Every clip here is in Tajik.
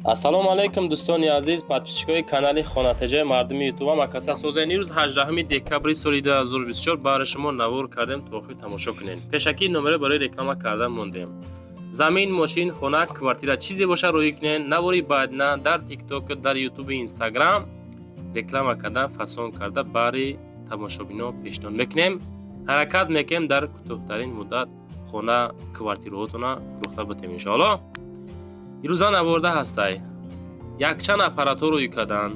Ассалому алайкум, дӯстони азиз, подписчикои канали Хонатеҷаи мардуми Ютубам. Акаса созен, имрӯз 18 декабри соли 2024 баҳри шумо навор кардем, то охир тамошо кунед. Пешакии номеро барои реклама кардан мондем. Замин, мошин, хона, квартира, чизе боша, рӯӣ кунед. Навори баъдна дар Тикток, дар Ютуби, Инстаграм реклама кардан, фасон карда, баҳри тамошобино пешниҳод мекунем. Ҳаракат мекунем, дар кӯтоҳтарин муддат хона, квартираҳотона фурӯхта бутем, иншоалло. Ирӯза наворда ҳастай: якчанд аппаратҳо рӯй кардан,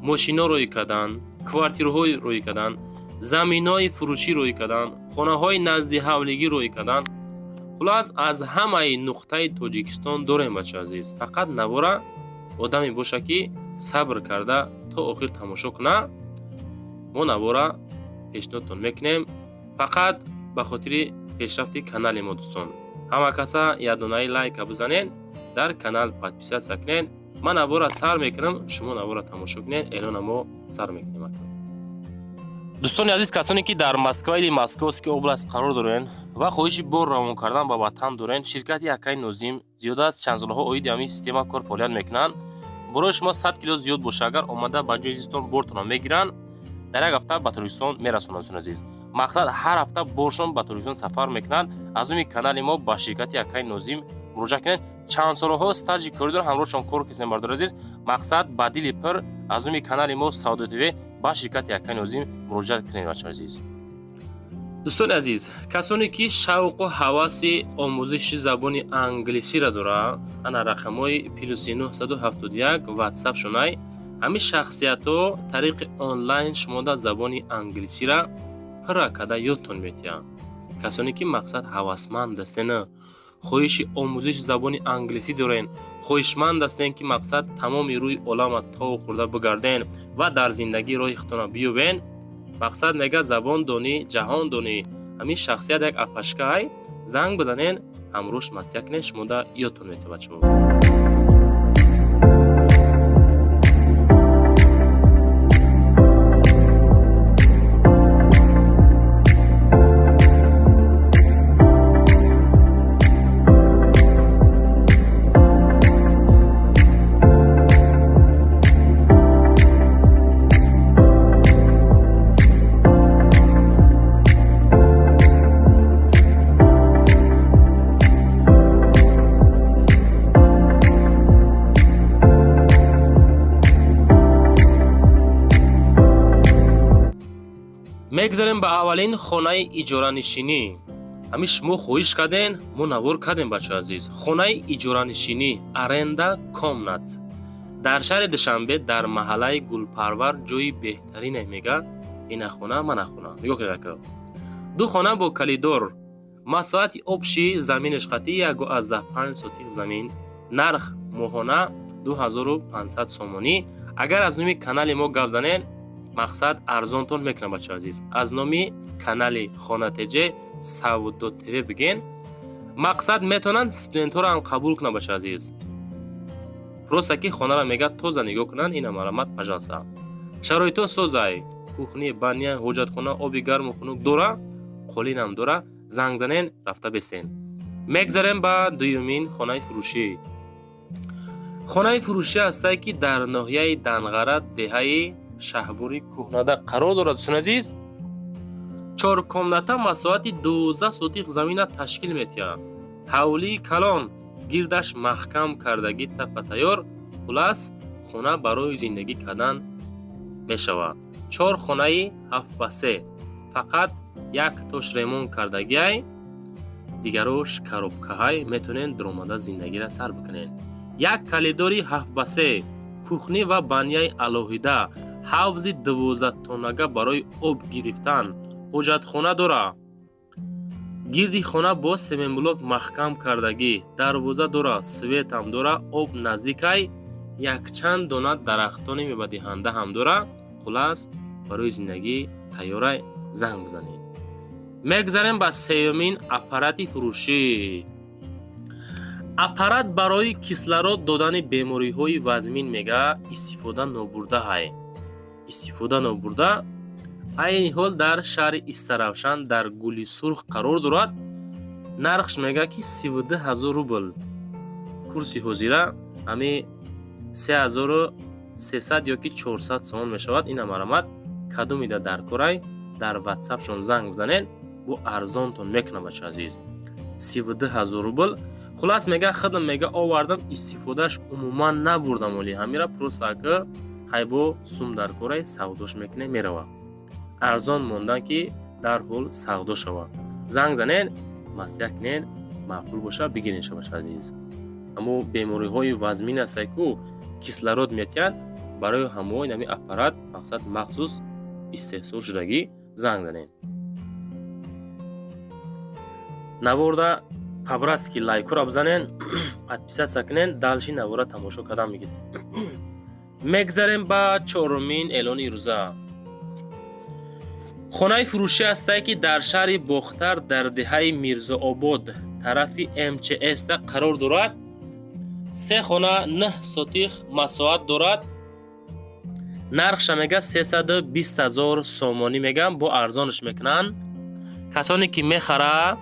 мошино рӯй кардан, квартираҳо рӯй кардан, заминҳои фурӯшӣ рӯй кардан, хонаҳои назди ҳавлигӣ рӯй кардан. Хулос, аз ҳамаи нуқтаи Тоҷикистон дорем, бача азиз. Фақат навора одаме боша, ки сабр карда то охир тамошо куна. Мо навора пешниҳодтон мекунем фақат ба хотири пешрафти канали мо. Дӯстон, ҳама каса якдонаи лайка бизанед, дар канал подписаться кунед. Ман навора сар мекунам, шумо навора тамошо кунед, эълона мо сар мекунем. Дӯстони азиз, касоне ки дар Москва или Московский область қарор дорен ва хоҳиши бор равон кардан ба ватан дорен, ширкати акаи Нозим зиёда аз чанд солҳо оиди ҳамин система кор фаъолият мекунанд. Борои шумо 100 кило зиёд боша, агар омада ба ҷои зистон бортонро мегиранд, дар як ҳафта ба Тоҷикистон мерасонанд. Дӯстони азиз, мақсад, ҳар ҳафта боршон ба Тоҷикистон сафар мекунанд. Аз номи канали мо ба ширкати акаи Нозим муроҷиат кунед. Чанд солҳо стажи корӣ доранд, ҳамроҳшон кор кардем. Бардори азиз, мақсад, ба дили пир аз номи канали мо Савдо ТВ ба ширкати акаи Нозим муроҷиат кунед, бачаҳои азиз. Дӯстони азиз, касоне ки шавқу ҳаваси омӯзиши забони англисиро дорад, ана рақамҳои +971 ватсап шунай. Ҳамин шахсиятҳо тариқи онлайн шумода забони англисиро пурра карда ёдтон метиҳанд. Касоне ки, мақсад, ҳавасманд ҳастен, хоҳиши омӯзиши забони англисӣ дорен, хоҳишманд ҳастен, ки, мақсад, тамоми рӯи олама тов хӯрда бигарден ва дар зиндагӣ роҳи худтонро биёбен. Мақсад, мега, забон донӣ, ҷаҳон донӣ. Ҳамин шахсият як апашкай, занг бизанен, ҳамрӯш маслиҳат кунед, шумода ёдтон метавад шумо. Мегзарем ба аввалин хонаи иҷоранишинӣ. Ҳамин шумо хоҳиш карден, мо навор кардем, бачаҳои азиз. Хонаи иҷоранишинӣ, аренда комнат, дар шаҳри Душанбе, дар маҳаллаи Гулпарвар, ҷои беҳтарине. Мега, ина хона, мана хона, нигоҳ кунед, ака. Ду хона бо коридор, масоҳати общий заминаш қатъи 1,5 сотих замин, нарх моҳона 2500 сомонӣ. Агар аз номи канали мо гап занед, мақсад, арзонтон мекунам, бачаҳои азиз. Аз номи канали Хонатеҷе Савдо ТВ биген, мақсад, метавонанд студентҳоро ҳам қабул кунанд, бачаҳои азиз. Просто ки хонаро, мега, тоза нигоҳ кунанд. Ина, марҳамат, пожалуйста. Шароитҳо созай: кухня, баня, ҳоҷатхона, оби гарму хунук дора, қолинам дора. Занг занен, рафта бестен. Мегзарем ба дуюмин хонаи фурӯшӣ. Хонаи фурӯшӣ ҳастае, ки дар ноҳияи Данғара, деҳаи Шаҳбури Кӯҳнада қарор дорад. Дӯстони азиз, чоркомната, масоҳати 12 сотих замина ташкил метиҳад. Ҳавлии калон, гирдаш маҳкам кардагӣ, тапа тайёр. Хулас, хона барои зиндагӣ кардан мешавад. Чор хонаи 7 ба 3, фақат як тош ремонт кардагиай, дигарош коробкаҳай. Метавонед дуромада зиндагиро сар бикунед. Як коридори 7 ба 3, кухня ва баняи алоҳида, ҳавзи 12-тоннага барои об гирифтан, ҳоҷатхона дора. Гирди хона бо семенблок маҳкам кардагӣ, дарвоза дора, светам дора, об наздикай, якчанд дона дарахтони мевадиҳанда ҳам дора. Хулас, барои зиндагӣ тайёрай, занг бизанед. Мегзарем ба сеюмин аппарати фурӯшӣ. Аппарат барои кислород додани бемориҳои вазмин, мега, истифода нобурдаҳай, истифода нобурда. Айни ҳол дар шаҳри Истаравшан, дар Гули Сурх қарор дорад. Нархш, мега, ки 32 000 рубл, курси ҳозира. Ҳами 3300 ёки 400 сомон мешавад. Ина марамат, кадомида дар корай, дар ватсапшон занг бизанед, бо арзонтон мекунам, бача азиз. 32 000 рубл. Хулас, мега, худам, мега, овардам, истифодааш умуман набурдам. Оли ҳамира просто ака хайбо сум дар корай, савдош мекунем, мерава. Арзон мондан, ки дарҳол савдо шава. Занг занед, маслиҳат кунед, маъқул боша, бигирен шабаша азиз. Аммо бемориҳои вазмин астае ку кислород метиҳад, барои ҳамои нами аппарат, мақсад, махсус истеҳсол шудагӣ. Занг занед. Наворда по-братски лайкура бизанен, подписаться кунен, дальше навора тамошо кардан мегиред. Мегзарем ба чорумин эълони рӯза. Хонаи фурӯшӣ ҳастае, ки дар шаҳри Бохтар, дар деҳаи Мирзообод, тарафи МЧС-да қарор дорад. Се хона, 9 сотих масоҳат дорад. Нархша, мега, 320 000 сомонӣ мегам, бо арзонш мекунанд. Касоне ки мехара,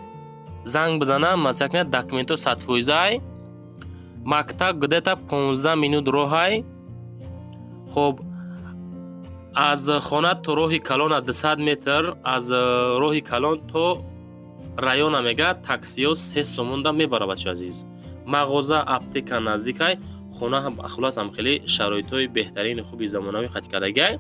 занг бизананд, маслиҳат кунад. Документҳо 100%-ай. Мактаб где-то 15 минут роҳай. Хоб, аз хона то роҳи калона 200 метр, аз роҳи калон то района, мега, таксиҳо 3 сомонда мебара, бача азиз. Мағоза, аптека наздикай. Хона, хулас, ҳам хеле шароитҳои беҳтарини хуби замонавӣ қатъ кардагиай.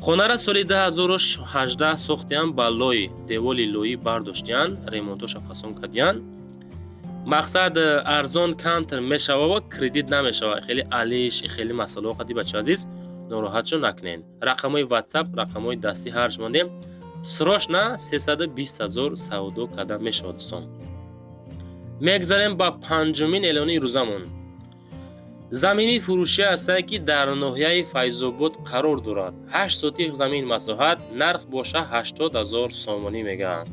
Хонара соли 2018 сохтиянд, ба лой, деволи лоӣ бардоштиянд, ремонтоша фасон кардиянд. Мақсад, арзон камтар мешава ва кредит намешава. Хеле алиш, хеле масъалаҳо қади, бача азиз, нороҳатшо накунед. Рақамҳои ватсап, рақамҳои дастӣ ҳарш мондем. Срочно 320 000 савдо карда мешавад, дӯстон. Мегзарем ба панҷумин эълони рӯзамон. Замини фурӯшӣ ҳастае, ки дар ноҳияи Файзобод қарор дорад. 8 сотих замин масоҳат, нарх боша 80 000 сомонӣ мегӯянд.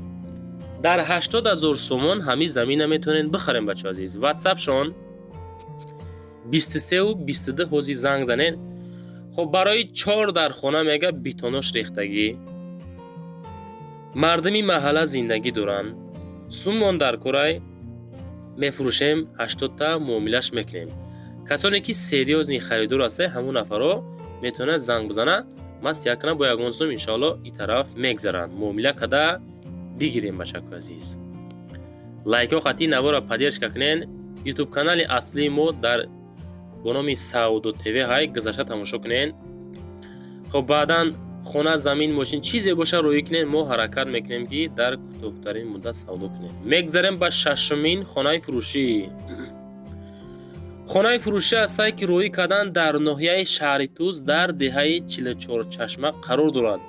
Дар 80 000 сомон ҳамин замина метавонед бихарем, бачо азиз. Ватсапшон 23-22, ҳозир занг занед. Хоб, барои чор дар хона, мега, бетонош рехтагӣ, мардуми маҳалла зиндагӣ доранд. Суммон дар корай, мефурӯшем, 80-та муомилаш мекунем. Касоне ки серьёзный харидор ҳастед, ҳамун нафарҳо метавонад занг бизана, маслиҳат кунад, бо ягон сум иншоалло и тараф мегзаранд, муомила карда бигирем. Бачако азиз, лайкҳо қатъи навора поддержка кунен. Ютуб канали аслии мо дар бо номи Савдо ТВ ҳай, гузашта тамошо кунен. Хоб, баъдан хона, замин, мошин, чизе боша, рӯӣ кунен, мо ҳаракат мекунем, ки дар кӯтоҳтарин муддат савдо кунем. Мегзарем ба шашумин хонаи фурӯшӣ. Хонаи фурӯшӣ ҳастае, ки рӯӣ кардан дар ноҳияи шаҳри Туз, дар деҳаи Чилчорчашма қарор дорад.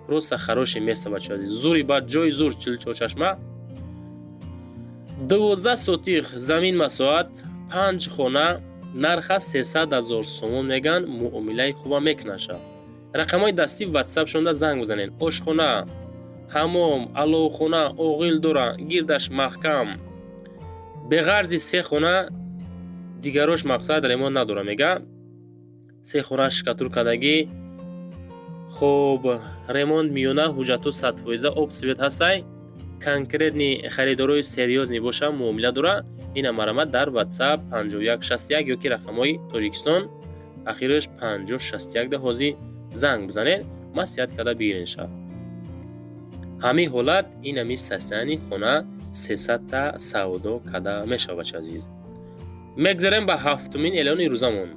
Просто хороший место, бачо азиз, зури ба ҷои зур. Чилчорчашма, 12 сотих замин масоҳат, панҷ хона, нарха 300 000 сомон мегӯянд, муомилаи хуба мекунаша. Рақамҳои дастӣ ватсапшонда занг бизанед. Ошхона, ҳамом, аловхона, оғил дора, гирдаш маҳкам. Беғарзи се хона дигарош, мақсад, ремонт надора, мега. Се хона штукатур кардагӣ. Хоб, ремонт миёна, ҳуҷҷатҳо 100%, об, свет ҳастай. Конкретный харидорои серьёзный боша, муомила дора. Ина марамат, дар ватсап 5161 ёки рақамҳои Тоҷикистон ахираш 5061 да ҳозир занг бизанед, маслиҳат карда бигирен. Ҳамин ҳолат, ин ҳами состояние хона 300-та савдо карда мешавад, бача азиз. Мегзарем ба ҳафтумин эълони рӯзамон.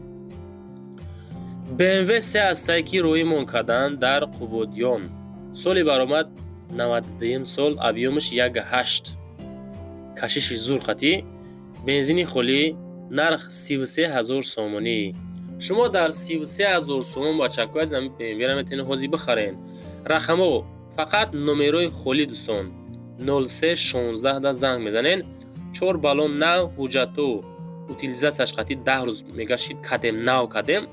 БМВ се ҳастае, ки рӯимон карданд дар Қубодиён. Соли баромад 92 сол, объёмаш 1,8, кашиши зур қатӣ, бензини холӣ, нарх 33 000 сомонӣ. Шумо дар 33 000 сомон, бачакҳои азиз, ҳамин БМВ-ро метавонед ҳозир бихарен. Рақамҳо фақат номерои холӣ, дӯстон, 0316 да занг мезанед. Чор баллон нав, ҳуҷҷату утилизатсияш қатӣ 10 рӯз мегашид, кадем нав кадем.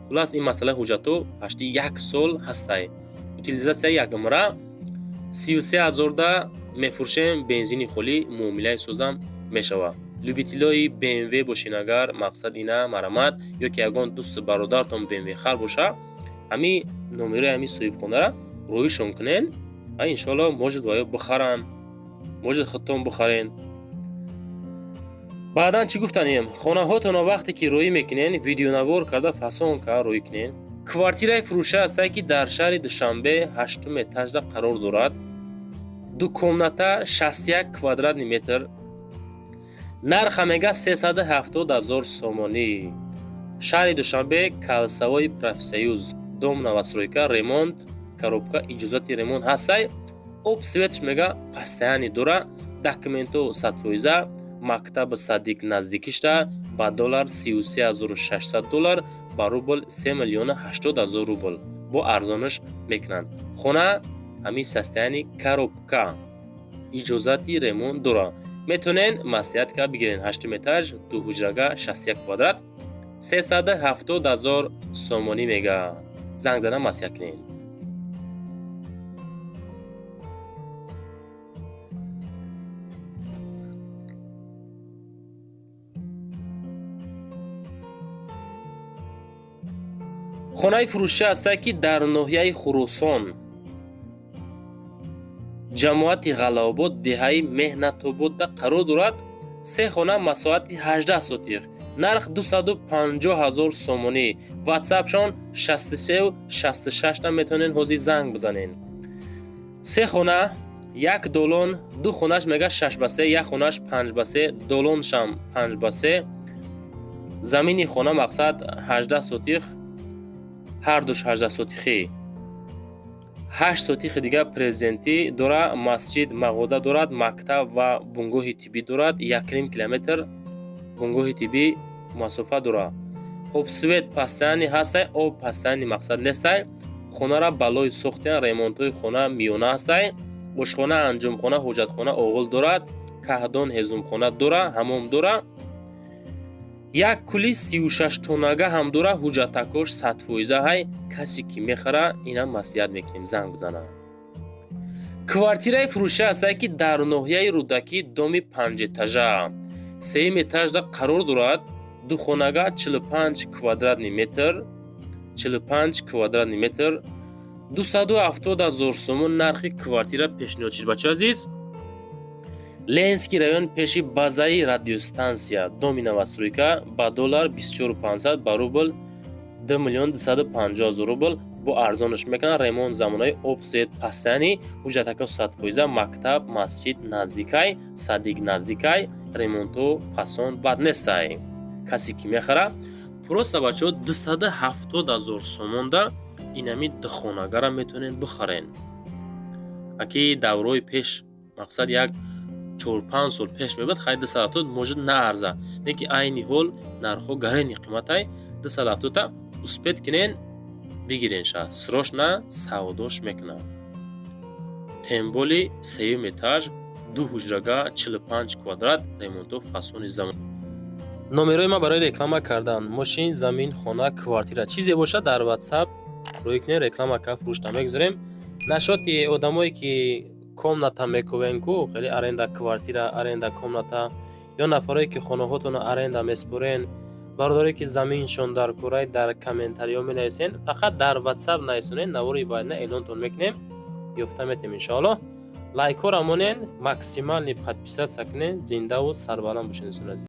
Хулас, ин масъалаи ҳуҷҷату пашти як сол ҳастай. Утилизатсия якмра 33 000-да мефурӯшем, бензини холӣ, муомилаи созам мешавад. Любителои БМВ бошен агар, мақсад, ина марамат, ё ки ягон дӯсту бародаратон БМВ хар боша, ҳами номерои ҳами соҳибхонара рӯишон кунен ва иншоалло, может, ва ё бихаранд, может, худтон бихарен. Баъдан чӣ гуфтанем? Хонаҳотонро вақте ки роӣ мекунен, видеонавор карда, фасон карда роӣ кунен. Квартираи фурӯша ҳастае, ки дар шаҳри Душанбе, ҳаштум этажда қарор дорад. Ду комната, 61 квадратный метр. Нарха мега 370 ҳазор сомонӣ. Шаҳри Душанбе, Кольцевой Профсоюз, дом новостройка, ремонт, коробка, иҷозати ремонт ҳастай. Об, светш мега постоянный дора, документҳо 100%, мактаб, садик наздикишта. Ба доллар 33 600 доллар, ба рубл 3 миллиону 80 ҳазор рубл бо арзонаш мекунанд. Хона ҳамин состояние, коробка, иҷозати ремонт дора. Метавонен маслиҳат кард бигирен. Ҳаштум этаж, ду ҳуҷрага, 61 квадрат, 370 ҳазор сомонӣ мега. Занг зада маслиҳат кунед. Хонаи фурӯшӣ ҳастае, ки дар ноҳияи Хуросон, ҷамоати Ғалаобод, деҳаи Меҳнатободда қарор дорад. Се хона, масоҳати 18 сотих, нарх 250 ҳазор сомонӣ. Ватсапшон 63 66, метавонед ҳозир занг бизанед. Се хона, як долон, ду хонаш мега 6 ба 3, як хонаш 5 ба 3, долоншам 5 ба 3. Замини хона мақсад 18 сотих, ҳардуш 18 сотихӣ. 8 сотихи дига президентӣ дора. Масҷид, мағоза дорад, мактаб ва бунгоҳи тиббӣ дорад. 1,5 километр бунгоҳи тиббӣ масофа дорад. Хуб, свет постоянный ҳастай, об постоянный мақсад нестай. Хонара балои сохтиян, ремонтҳои хона миёна ҳастай. Ошхона, анҷомхона, ҳоҷатхона, оғил дорад, каҳдон, ҳезумхона дора, ҳамом дора. Як кули 36 тоннага ҳам дора. Ҳуҷҷатакош 100% ҳай. Касе ки мехара, инам маслиҳат мекунем, занг бизана. Квартираи фурӯшӣ ҳастае, ки дар ноҳияи Рӯдакӣ, доми панҷэтажа, сеюм этажда қарор дорад. Духонага, 45 квадратный метр, 45 квадратный метр, 270 ҳазор сомон нархи квартира пешниҳод шид, бачаи азиз. Ленинский район, пеши базаи радиостансия, доми новостройка. Ба доллар 24 500, ба рубл 2 миллион 250 ҳазор рубл бо арзонаш мекунанд. Ремонт замонаи, об, свет постоянный, ҳуҷҷатако 100%, мактаб, масҷид наздикай, садик наздикай, ремонту фасон бад нестай. Касе ки мехара, просто, бачаҳо, 270 ҳазор сомонда инами духонагара метавонед бихарен. Аки даврои пеш, мақсад, як 4-5 сол пеш мебуд, хай, 270 может наарза, не ки айни ҳол нархҳо гарени қиматай. 270-та успеть кунен, бигирен ша, срочно савдош мекунад. Тем более сеюм этаж, ду ҳуҷрага, 45 квадрат, ремонту фасони замон. Номерои ман барои реклама кардан мошин, замин, хона, квартира, чизе бошад, дар Ватсап рӯй кунед, реклама ка фурӯшта мегузорем. Нашоти одамое ки комната мекувен ку, хеле аренда квартира, аренда комната, ё нафарое ки хонаҳотонро аренда меспорен, бародаре ки заминшон дар курай, дар комментариҳо менависен. Фақат дар Ватсап нависонед, навори баъдина эълонтон мекунем, ёфта метем, иншоаллоҳ. Лайкҳоро монен, максимальный подписаться кунед. Зиндаву сарбаланд бошед, дӯстони азиз.